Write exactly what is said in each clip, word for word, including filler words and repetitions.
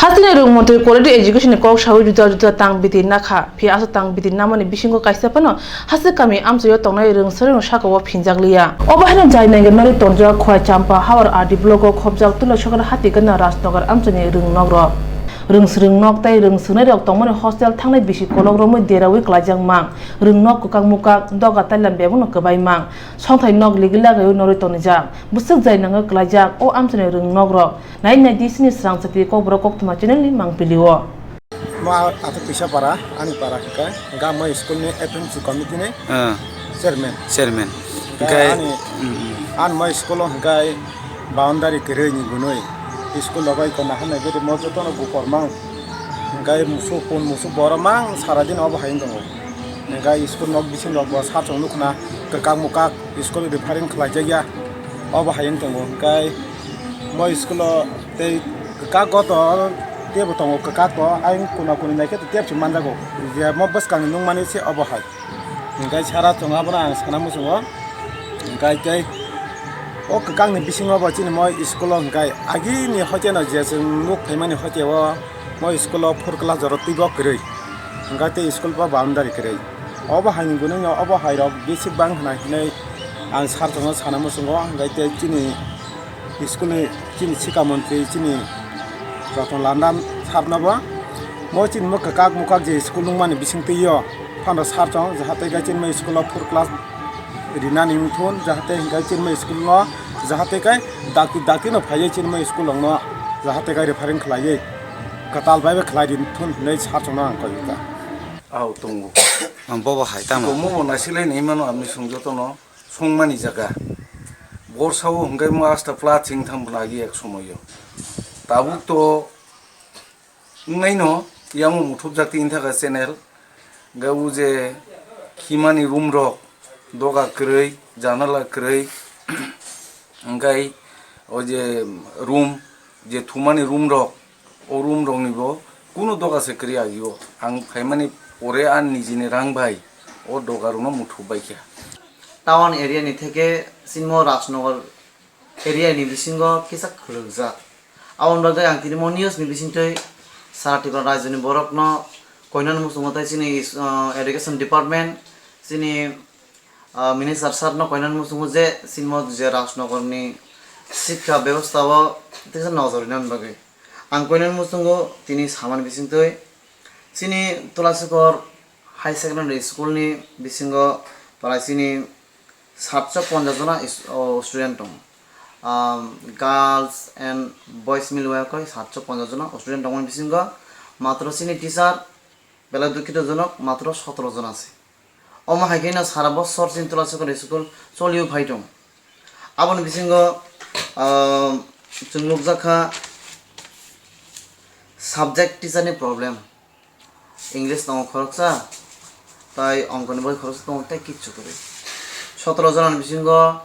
Hasteni rwng montri quality education ni kok sawi juda juda tang bidi nakha, phiya aswk tang bidi namani bisingo kaisa phano hasteni kami amchaio tongnai rwng swrwng saka o phinjak liya. Obo haino jai nangya nori tonjak Khwai Champa Hawar R D block o khopjak Tulasokra hati gana Rajnagar amchaini rwng nok rok. Rwng swrwng nok tei rwng swrwngnairok tongmani hostel thangnai bisi kolok romwi derawi klaijak mang. Rwng nok kwkak mukak doga tailam bebakno kwbai mang. Songthai nok ligila gaiwi norwi tonijak. Bwswk jai nangwi klaijak o amchaini rwng nok rok. Nai nai di sini srang chati Kokborok Koktwma channel ni mangpili o. Ma ato kisa para, ani para hingka, hingka ma school ni F M C committee ni Ah, chairman. Chairman. Hingka Hingkai, ani, mm, mm. Ani ma school o hingkai boundary kwrwi ni gunui. School logai kona hana gede mo joto no gupor mang. Hingkai musu pun musu boro mang sara din obo hai tongo. Hingkai school nok bising rok bo sa chong nukna kwkak mukak school referring khlai jakya. Obo hai tongo. Hingkai Mo school o tei kwkak goto tebo tongo, kwkak bo ayang kuna kuni naikhe tei tebsi manjago. Je mo bwskangni nukmani se obo hai. Hingkai sara chwng abono ang sana muchungo. Hingkai tei o kwkakni bisingo bo chini mo school o hingkai agini hoiteno je chwng nuk phaimani hoite o mo school o four class jora twibo kwrwi. Hingkai tei school bo boundary kwrwi. Obo haini gwnangno obo hairok basic bang hwnai hinwi ang sar chwngno sana muchungo. Hingkai tei chini School ni chini sikha montri chini Ratan London sir no bo mo chini mo kwkak mukak je school nungmani bising twi o phano sar chong jahate khe chini mo school o four class rinani wngthun jahate hingke chini mo school no jahate khe dakti dakti no phaiwi chini mo school rok no jahate khe referring khlaiwi kwtal bai bai khlai rinthun hinwi sar chong no ang koi kha. Ao tongo. Ang bobo hai tamo. Tongo bo naisilai nai mano amni song joto no. Songmani jaga. Borsa o hingke mo asta pla ching thang lagi ek somoyo. Tabuk to wngnaino yang muthupjak tini thaka channel. Hingke o je khimani room rok, doga kwrwi, janala kwrwi. Hingke o je room, je thumani room rok, o room rokni bo kunu doga se kwrwi agio. Ang phaimani pore ani nijini rang bai o doga rokno muthup bai kha. Town area ni theke sinmo Rajnagar area ni bisingo kisa khulukjak. Aboni bagwi ang tini mo news ni bisingtwi sara Tripura rajyo ni borok no koinani muchungo tei chini is-, ah, education department chini, ah, minister sir no koinani muchungo je sinmo je Rajnagar ni sikha bebostha o teisa nojor rinani bagwi. Ang koinani muchungo tini samani bisingtwi chini Tulasikor High Secondary School ni bisingo prai chini satso ponchas jona is-, o student tongo. Um, girls and boys miliwi khe satso ponchas jona student tongmani bisingo matro chini teacher belai dukhito jonok matro sotoro jona se. Omo hai khe no sara bosor chini Tulasikor School choliwi phai tongo. Aboni bisingo, ah, chwng nukjakha subject teacher ni problem. English tongo khoroksa, tai ongkoni boi khoroksa tongo, tei kichu kwrwi. Sotoro jona ni bisingo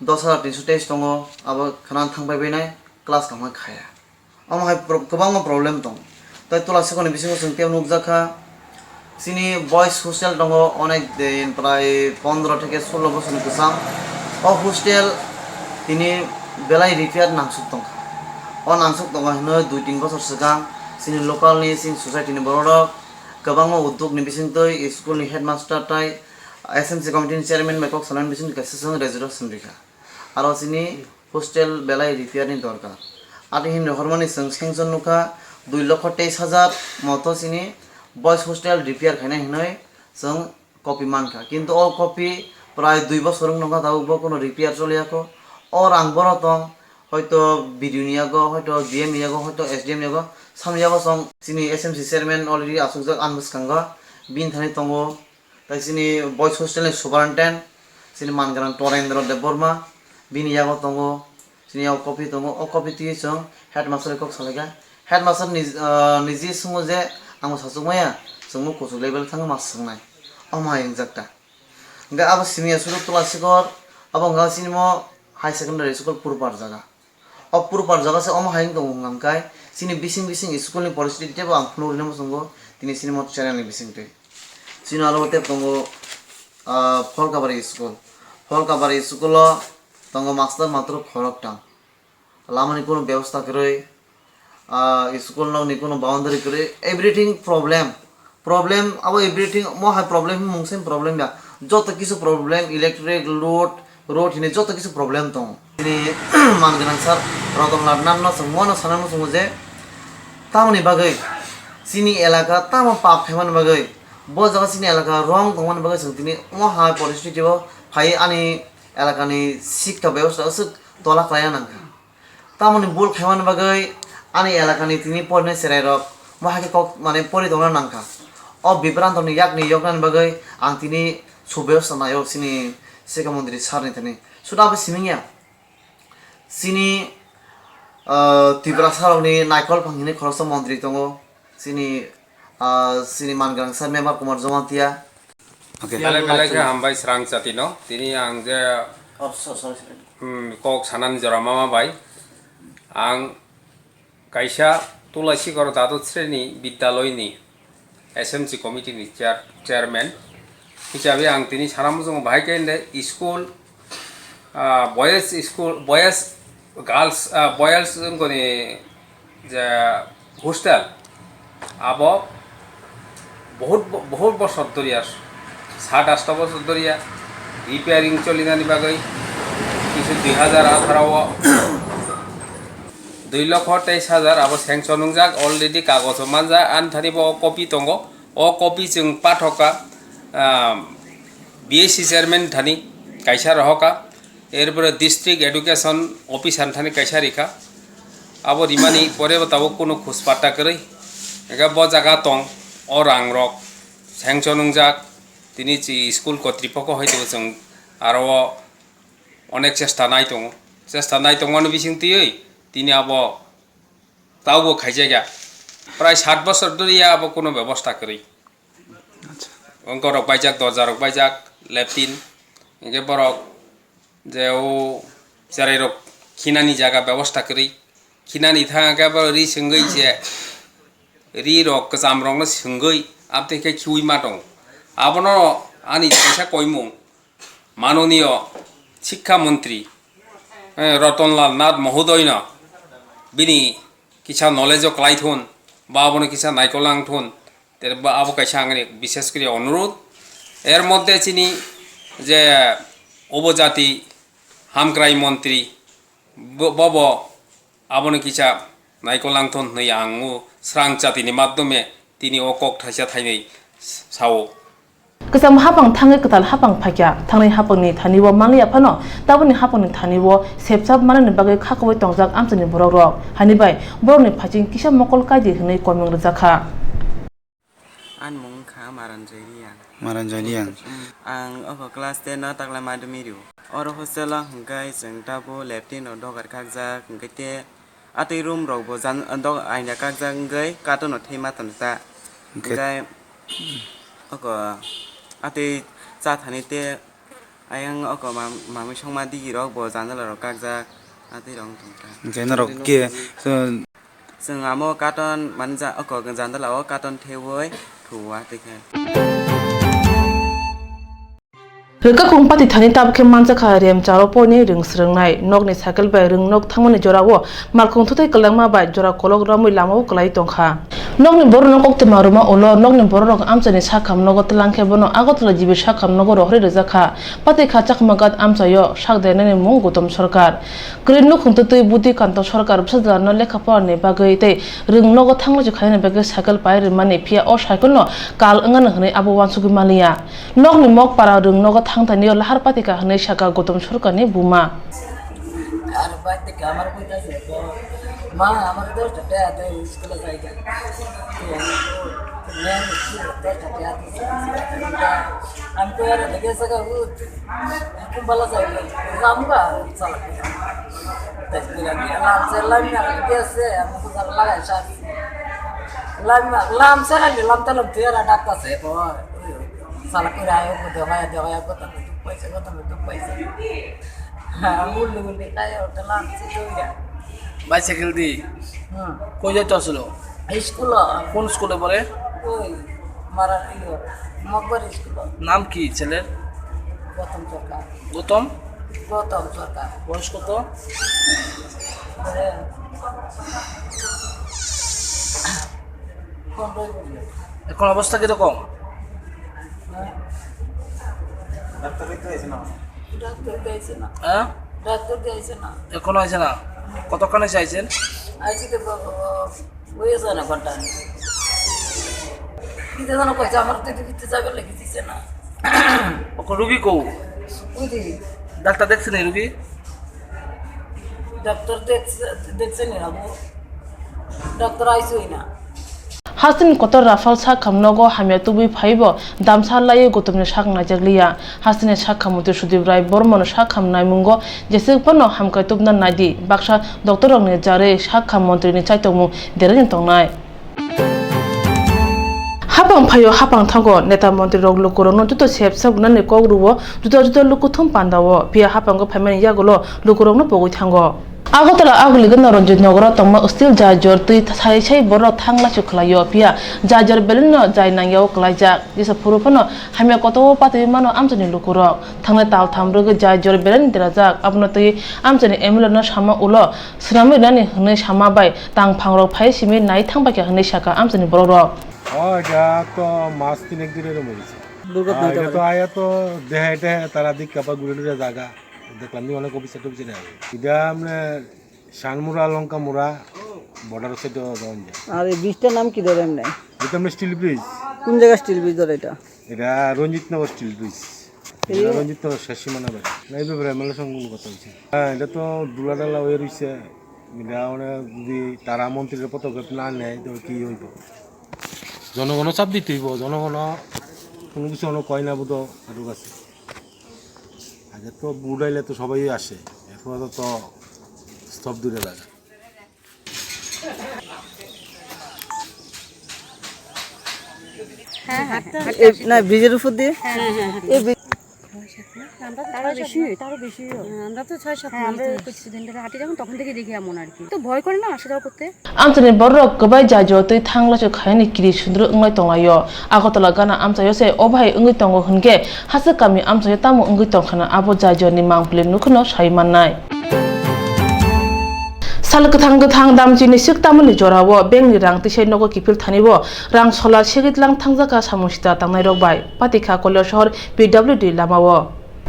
dos hajar tinso teis tongo, abo khna thang pai bai nai class kaham khaya. Omo hai pro-, kwbangma problem tongo. Tai Tulasikor ni bisingo chwng tei nukjakha, chini boys hostel tongo onek din, prai pondro theke sulo bosorni kwcham. O hostel tini belai repair nangsuk tongkha. O nangsuk tongo hinwi dui tin bosor swkang chini local ni, chini society ni borok rok kwbangma udduk ni bisingtwi school ni headmaster tai S M C committee ni chairman bai kok salani bisingtwi kaisa chwng resolution rikha. Aro chini hostel belai repair ni dorkar. Ati hinwi hormani chwng sanction nukha dui lokho teis hajar moto chini boys hostel repair khainai hinwi chwng copy mankha. Kintu o copy prai dui bosor wng nokha tabuk bo kono repair choliya kho. O rang bono tong hoito B D O ni yago, hoito D M ni yago, hoito S D M ni yago, samni yago chwng chini S M C chairman already achukjak ani bwskango bini thani tongo. Tai chini boys hostel ni superintendent, chini mangrang Torendra Debbarma, bini yago tongo, chini yago copy tongo, o copy twi chwng headmaster bai kok salaikha. Headmaster ni, ah, niji swngo je, "Ang bo sachuk maya, chwng bo kuchuk level thango ma swngnai." Omo hai wngjak ta. Hingke abo simi ya suru Tulasikor, abo wngkha chini mo high secondary school purpar jaga. O purpar jaga se omo hai wng tongo hwnka hwnkhe chini bising bising school ni poristiti teibo ang phunuk rwna muchungo tini chini mo channel ni bisingtwi. Chini aro tei tongo, ah, Pholkabari school. Pholkabari school o tongo master matro khoroktham. Lama ni kunu bebosta kwrwi. ah, school nokni kuno boundary kwrwi, everything problem. Problem, abo everything, mo hai problem, mungsen problem ya. Joto kisu problem, electric, road, road hini joto kisu problem tongo. Chini man gwnang sir Ratan Lal Nath no chwng, mo no sana muchungo je, tamoni bagwi chini elaka tamo pap khaimani bagwi, bo jaga chini elaka wrong tongmani bagwi chwng tini mo hai poristiti o phai ani elakani sikha bebosta aswk tola khlaina nangkha. Tamoni bul khaimani bagwi ani elakani tini porinai cherairok mo hai khe kok, mane, pori tongna nangkha. O bibrantoni yakni yoknani bagwi ang tini subebostha naio chini sikha montri sir ni thani. Suda abo siming ya. Chini, ah, Tiprasa rokni naikol phang hinwi khoroksa montri tongo. Chini, ah, chini man gwnang sir Member Kumar Jamatia. Okay. Belai belai khe hambai srang chatino. Tini ang je, oh, so-, sorry, sorry. Hmm, kok sanani jora mama bai. Ang kaisa Tulasi Koro Dadot Sreni Bidyaloyni S M C committee ni chair-, chairman hisabe ang tini sana muchungo bahai khe inde school, ah, boys school, boys, girls, ah, boys wngkoni je hostel, abo bohut bo-, bohut bosor doriya, sat asto bosor doriya repairing cholinani bagwi kisu dui hazar atharo o dui lokho teis hazar abo sanction wngjak, already kagojo manja, ani thani bo o copy tongo, o copy chwng pathokha, ah, B A C chairman thani kaisa rohokha. Erpore district education officer thani kaisa rikha. Abo rimani pore bo tabuk kunu khus patta kwrwi. Ega bo jaga tong, o rang rok sanction wngjak. Tini chi school kotripokho hai tongo, chwng aro o onek chesta nai tongo. Chesta nai tongmani bising twiwi tini abo taubo khaijakya. Prai sat bosor doriya abo kunu bebosta kwrwi. Acha. Wngkorok baijak, dorjarok baijak, leptin. Hinkhe borok je o cherairok khinani jaga bebosta kwrwi. Khinani thang khe borok ri swngwi je, ri rok kwcham rokno swngwi, abtwi khe khiui ma tongo. Abono ani kaisa koimung, Manoniyo Sikha Montri, eh, Ratan Lal Nath Mohodoyno bini kisa knowledge o kwlai thun, ba abono kisa naikol nang thun, tere ba abo kaisa angni bishes kri onurudh. Er moddhe chini je obojati hamkrai montri, bo-, bobo abono kisa naikol nang thun hwnwi ang o srang chatini maddhome tini o kok thaisa thainwi sao. Kwcham hapang thangwi kwtal hapang phaikha, thangnai hapangni thani o manliya phano tabukni hapangni thani o sepsap manani bagwi kha kubui tongjak amchaini borok rok. Hani bai borokni phaiching kisa mokol kaidi hwnwi komeng rwjakha. Ani mung wngkha Maranjoi Reang. Maranjoi Reang. Mm, ang obo class ten o taklai madhyamik rio. Oro hostel o hwnkhe chwng tabuk leptin rok dogar kakjak, hwnkhe te atwi room rok bo jan-, do-, aina kakjak wngwi carton no thwi ma tongo ta. Hwnkhe hwnkhe oko atwi cha thani te ayang oko mam-, mamwi songma digi rok bo jandala rok kakjak atwi rok wng tong ta. Hwnkhe norok khe, uh, chwng amo carton mani ja-, oko jandala o carton thewi thuwa twi khe. Rwkakung pati thani tabuk khe manjakha rem charo poini rwng swrwngnai. Nokni cycle bai rwng nok thangmani jorao malkhung thutai kwlangma bai jora kolok romwi lamao kwlai tongkha. Nokni borokno koktwma rwma ulo nokni bororok amchaini sakham nogo twlang khe bono Agartala G B sakham nogo rohorwi rwjakha. Pati kha Chakmagat amchaio sak dernani mung Gautam Sarkar. Kwrwi nukhung twtwi Budikanta Sarkar bwsajlano lekha porani bagwi tei rwng nogo thanglosi khainani bagwi cycle pai rwmani, phiya o cycle no kal wngano hwnwi abo uansugwi manliya. Nokni mokpara rwng nogo thangthani o lahar patika hwnwi sakha Gautam Sarkarni buma. Ar patika amar koita se ko, ma amar dosta pe ate school jai ga. Main school dosta pe ate se. Am ko yar dege saka ut. Kumbala jai ga. Ram ga sala. Tes pila ni lam se lam ya ke se am ko sala laga sa. Lam lam se lam ta lam tu yar dakta se ko. Sala kira ayo ko doga ya doga ya ko ta paisa ko ta paisa. Mulu ni kaya hotel ang situ ya. Bicycle di. Hmm. Koi jai to aslo? School o. Kon school e pore? Oi, mara iyo. Mokbar school o. Naam ki chheler? Gautam Sarkar. Gautam? Gautam Sarkar. Boyos koto? Eh, এখন অবস্থা কিরকম? ডাক্তার দেখতে আইছে না। ডাক্তার দেখাইছে না। হ্যাঁ? ডাক্তার দেখাইছে না। এখনো আইছে না? কতক্ষণ হয়েছে আইছেন? আইছি তো ব-, ব-, ব-, হয়ে যায় না ঘন্টা। দিতে যেন কইছে, আমার তো দিতে যাবে, লেগে দিছে না। ওকে, রুগী কো? ওই যে ডাক্তার দেখছেন এই রুগী? ডাক্তার দেখছে, দেখছে নি বাবু? ডাক্তার আইছেই না। Hasteni kotor Rafal sakham nogo hamya tubui phaibo damsa laiwi Gautamni sak naijakliya. Hasteni sakham mantri Sudip Rai Bormano sakham naimungo jeswk phano hamkai tubna naidi, baksa doctor rokni jarwi sakham mantrini chaitokmung derani tongnai. Hapang phaio hapang thango neta mantri rok lukurokno joto sep sabunani kok rwo, juda juda lukuthum pandao, phiya hapango phaimani yagulo lukurokno pogwi thango. Agartala Aguligana Ranjit Nogoro tongma steel jar jor twi sai sai borok thang lachu khlaio, phiya jar jor belai no jai nangya o klaijak. Jesa phuru phano hamya kotor o patwi mano amchaini lukurok. Thangnai tal tham rwgwi jar jor belai no derajak. Abono twi amchaini M L A no sama ulo swnamwi rwnani hwnwi sama bai tang phangrok phai simi nai thang baikha hwnwi sakha amchaini borokrok. ও, এটা তো মাস তিনেক ধরে এরকম হয়েছে। দুর্ঘটনা আহ, হতে এটা তো পারে। আয়া তো দেহে দেহে তারা দিক কাপা ঘুরে টুরে জায়গা। দেখলাম নি অনেক অফিসার টফিসার আগে। এটা আমরা শানমুরা, লঙ্কামুরা, বর্ডার সাইডে যাওয়া যায়। আর এই ব্রিজটার নাম কি ধরে এমনি? এটা আমরা স্টিল ব্রিজ। কোন জায়গা স্টিল ব্রিজ ধরে এটা? এটা রঞ্জিতনগর স্টিল ব্রিজ। এই এটা রঞ্জিতনগর শেষ সীমানা বাড়ি। না, এই ব্যাপারে এমএলএ সঙ্গে কোনো কথা হয়েছে। হ্যাঁ, এটা তো দুলাডালা হয়ে রয়েছে। এটা মানে যদি তারা মন্ত্রীর পদক্ষেপ না নেয়, তো কি হইব? জনগণ চাপ দিতে হইব, জনগণ কোনো কিছু অন্য কয় না বোধ কারোর কাছে। আগে তো ভোট আইলে তো সবাই আসে, এখন তো স্তব্ধ হয়ে থাকে। হ্যাঁ, হ্যাঁ, হ্যাঁ। এই, না, ব্রিজের উপর দিয়ে? হ্যাঁ, হ্যাঁ, হ্যাঁ। এই ব্রিজ তারও বেশি, তারও বেশি। হ্যাঁ, আমরা তো ছয় সাত হ্যাঁ, মাস আমরা ধরে। কিছুদিন ধরে হাঁটি, যখন তখন থেকে দেখি এমন আর কি। তো ভয় করে না আসা যাওয়া করতে? Amchaini borok kwbai jai jotwi thang lachu khaini kiri sundru wnglai tonglaio. Agartala gana amchaio se o bahai wngwi tongo hwnkhe hachwk kami amchaio tamo wngwi tongkhana abo jai jotni mangpili nukhwno sai mannai. Sal kwthang kwthang damchini swk tamoni jorao bankni rang twisai nogo kiphil thanibo rang sola segwi tlang thangjakha samung sita tangnairok bai patikha Koilasohor P W D lamao.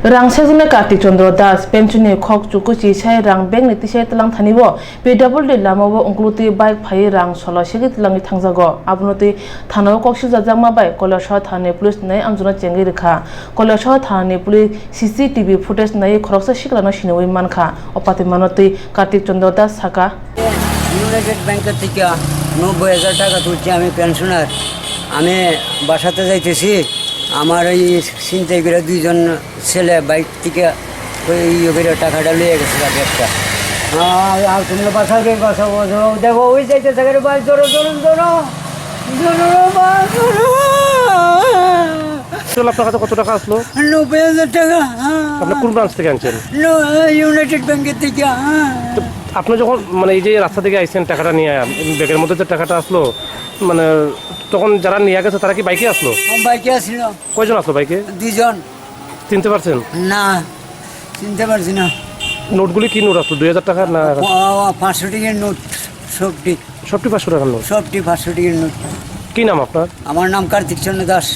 Rang sejame Kartik Chandra Das, pension ni khok chukuchi sai rang bank ni tisai tlang thani bo P W D lama o ungkulutwi bike phaiwi rang solo segwi tlangwi thangjago. Abono twi thana o kok sijajakma bai Koilasohor thana ni police nai amjokno chengwi rwkha. Koilasohor thana ni police C C T V footage naiwi khoroksa siklano siniwi mankha. O patimano twi Kartik Chandra Das saka. United ব্যাংকের থেকে নব্বই হাজার টাকা তুলছি আমি পেনশনার। আমি বাসাতে যাইতেছি, আমার এই ছিনতাই করে দুইজন ছেলে বাইক থেকে ওই ইয়ে করে টাকাটা লইয়া গেছে রাতে একটা। আ-, আ-, তোমরা বাঁচাও রে, বাঁচাও, বাঁচাও। দেখো, ওই যাইতেছে, আরে ভাই, ধরো, ধরো, ধরো। ধরো, ভাই, ধরো। টোটাল আপনার কাছে কত টাকা আসলো? নব্বই হাজার টাকা, হ্যাঁ। আপনি কোন ব্রাঞ্চ থেকে আনছেন? নো-, ইউনাইটেড ব্যাংকের থেকে, হ্যাঁ। তো আপনি যখন, মানে, এই যে রাস্তা থেকে আইছেন, টাকাটা নিয়ে, ব্যাগের মধ্যে যে টাকাটা আসলো, মানে, তখন যারা নিয়ে গেছে, তারা কি বাইকে আসলো? হ্যাঁ, বাইকে আসলো। কয়জন আসলো বাইকে? দুইজন। চিনতে পারছেন? না, চিনতে পারছি না। নোটগুলি কি নোট আসলো? দুই হাজার টাকা না? ও, ও, পাঁচশো টাকার নোট, সবটি। সবটি পাঁচশো টাকার নোট? সবটি পাঁচশো টাকার নোট। কি নাম আপনার? আমার নাম কার্তিক চন্দ্র দাস।